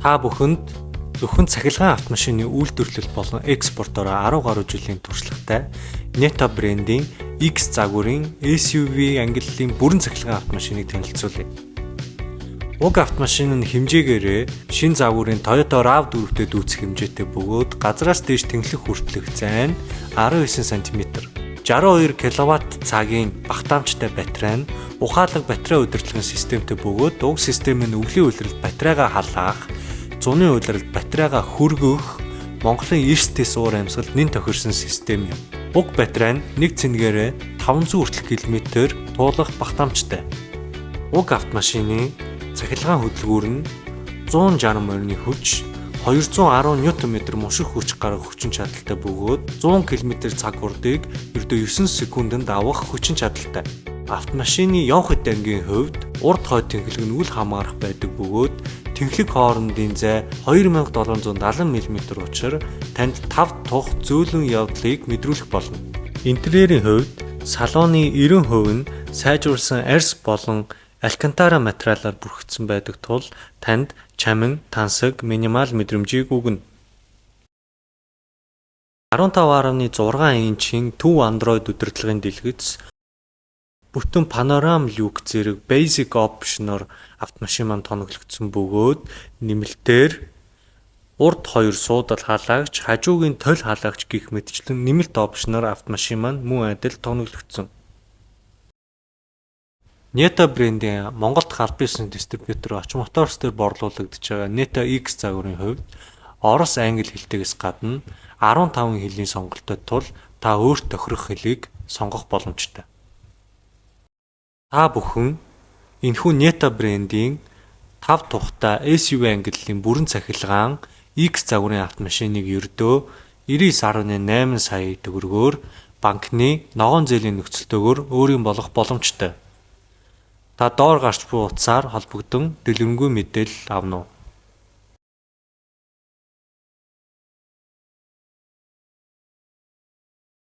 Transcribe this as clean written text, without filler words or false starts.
Та бүхэнд зөвхөн цахилгаан автомашины үйлдвэрлэл болон экспортоор 10 гаруй жилийн туршлагатай Neta брендийн X загварын SUV ангиллын бүрэн цахилгаан автомашиныг танилцуулъя. Уг автомашин нь хэмжээгээрээ шинэ загварын Toyota RAV4-тэй дүйцэх хэмжээтэй бөгөөд газраас дээш тэнхлэг хүртэлх зай нь 19 см. 62 кВт цагийн багтаамжтай батарей нь ухаалаг батарей удирдлагын системтэй бөгөөд уг систем нь өвлийн улиралд батарейгаа халаах, зуны улиралд батарейгаа хөргөх, Монголын эрс тэс уур амьсгалд нэн тохирсон систем юм. Уг батарей нь нэг цэнгээрээ 500 хүртэлх километр туулах багтаамжтай. Уг автомашины цахилгаан хөдөлгүүр нь 160 морины хүч, 210 Нм мушиг хүч гаргах хүчин чадалтай бөгөөд 100 км цаг хурдыг ердөө 9 секундэд авах хүчин чадалтай. Автомашины Йонхот ангийн хувьд урд хойд тэнхлэг нь үл хамаарах байдаг бөгөөд тэнхлэг хоорондын зай 2770 мм учир танд 5 тух зөөлөн явдлыг мэдрүүлэх болно. Интерьерийн хувьд салоны 90% нь сайжруулсан арьс болон алькантара материалаар бүрхэгдсэн байдаг тул танд чамин, тансаг, минимал мэдрэмжийг өгнө. 15.6 инчийн төв Android удирдлагын дэлгэц, бүтэн панорам люк зэрэг basic option-оор автомашин маань тоноглогдсон бөгөөд нэмэлтээр урд хоёр суудал халаагч, хажуугийн толь халаагч гэх мэтчлэн нэмэлт option-оор автомашин маань мөн адил тоноглогдсон. Neta брендийн Монгол дахь албан ёсны дистрибьютор Очин Моторс дээр борлуулагдаж байгаа Neta X загварын хувьд орос, англи хэлтэйгээс гадна 15 хэлний сонголттой тул та өөрт тохирох хэлийг сонгох боломжтой. Та бүхэн энэхүү Neta брендийн 5 тухтай SUV ангиллын бүрэн цахилгаан X загварын автомашиныг ердөө 99.8 сая төгрөгөөр банкны ногоон зээлийн нөхцөлтэйгээр өөрийн болгох боломжтой. Та доор гарч буй утсаар холбогдон дэлгэрэнгүй мэдээлэл авна уу?